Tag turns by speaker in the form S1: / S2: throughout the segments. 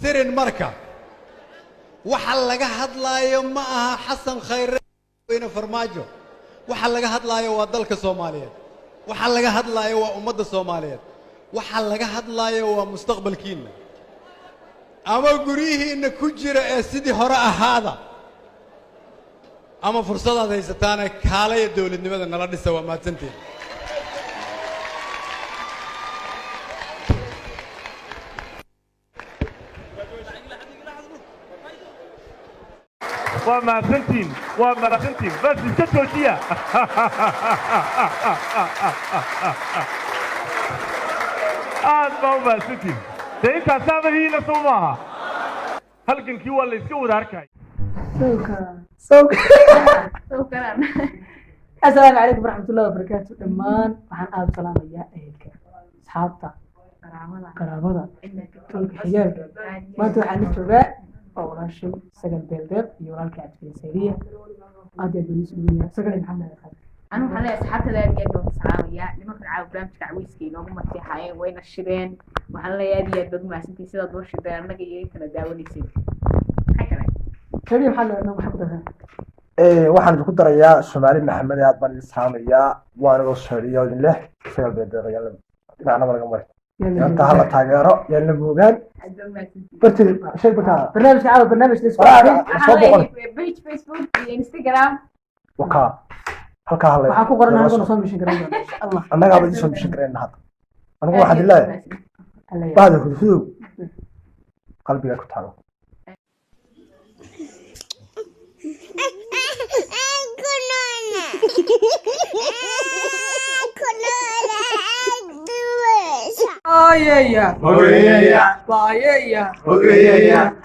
S1: Sirin marka waxa laga hadlaayo ma aha Xasan Khayre weyne Farmaajo. Waxa laga hadlaayo waa dalka Soomaaliyeed. Waxa laga hadlaayo waa ummadda Soomaaliyeed. Waxa laga hadlaayo waa mustaqbalkiinna ama guryihiinna ku jira ee sidii hore ahaada ama fursadaad haysataana kaalaya dowladnimada nala dhisa. Waa mahadsantiin.
S2: Waa mahadsantiin, waa mahadsantiin. Bas iska joojiya, aad baa u mahadsantiin. Dee intaasaaba hiila soo maaha, halgankii waa la iska wada arkay.
S3: Asalaamu calaykum waraxmatullahi wabarakaatu. Dhammaan waxaan aada u salaamayaa ehelka, asxaabta, qaraabada, tolka, xigaalka. Maanta waxaan la joogaa waa walaashay Sagal Beeldeeq iyo walaalkay Cabdifali Sayriya. Aad iyo aad baan isu dhaweynaya. Sagal, maxamed Khadr.
S4: Anu waxaan leeyahay asxaabtada aad iyo aad baan salaamayaa. Nimankan caawa barnaamijka caweyska inoogu martiixaayeen wayna shideen. Waxaan leeyahay aad iyo aad baad umahadsantihiin sidaad noo shideen annaga iyo intana daawanaysay. Maxay kale?
S3: Sayriya, maxaa leedahay? Waxaa ku dartaa?
S5: Waxaan idinku darayaa Soomaali Maxamed, aad baan idin salaamayaa. Waan idoo socdiyo idin leh Sagal Beedeeqayaal dhinacnaba laga mari inta hala taageero yaan la moogaan.
S4: Aad baa umahadsantihiin.
S5: Bartid shay bartaa.
S3: Barnaamijka caawa barnaamij la isku
S5: Walaal,
S3: arkay.
S5: soo
S4: Waxaan
S5: boqon.
S4: leeyahay page Facebook iyo Instagram.
S5: Wakaa halkaa hala
S3: Waxaa ku qoran anaguna soo mishin garan doona insha Allah.
S5: Annagaaba idin soo mishin karayna hadda. Anigu waxaan idin leeyahay
S3: Alla yaa.
S5: Bahda hudhudow qalbiga ku taalo.
S6: Baayaya, baayaya,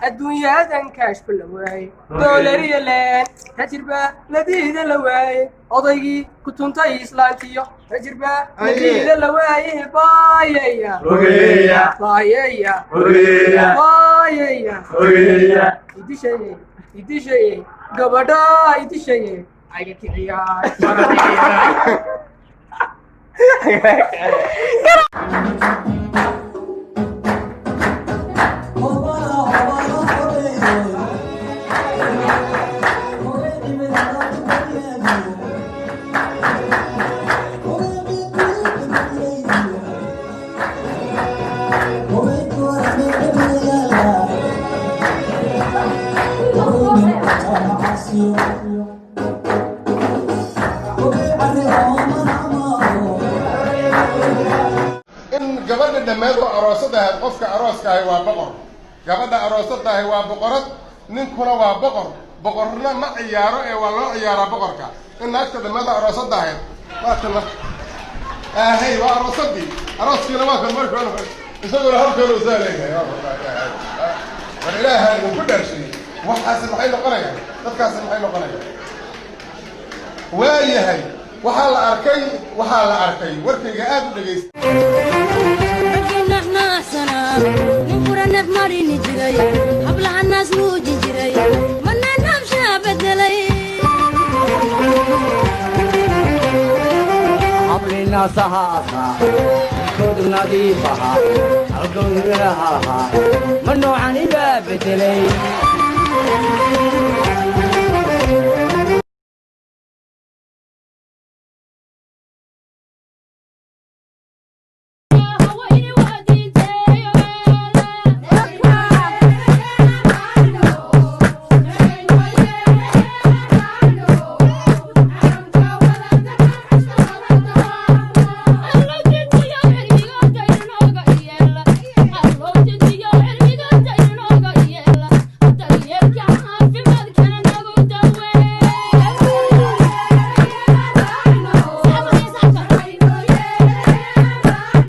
S6: adduunyadan kaashku la waaye, doolariya leen rajirba ladiida la waaye, odaygii ku tuntay islaantiyo rajirba ladiida la waaye. Baayaya, baayaya, baayaya, idishaye, idishaye, gabadha idishaye, ayga kiciyaa.
S7: In gabadha dhammeed oo aroosada ahayd, qofka arooska ahi waa boqor, gabadha aroosada ahi waa boqorad, ninkuna waa boqor. Boqorna ma ciyaaro ee waa loo ciyaaraa boqorka. In naagta dhammeed oo aroosada ahayd waa tan marka ahey, waa aroosadii, arooskiina waa kan marka isaguna halkooda usaa leeyahay. War Ilaaha idinku dhaarsheeyey, waxaasi maxay noqonayaan? Dadkaasi maxay noqonayaan? Waayahay, waxaa la arkay, waxaa la arkay, warkayga aad u dhegaysta.
S8: Ninkura neef marini jiray, hablaha naas nuujin jiray, mana nabshaa bedelay.
S9: Hablinaasahaasa koodu nadiif ahaa, halgowniraha ahaa, ma noocan ibaa bedelay?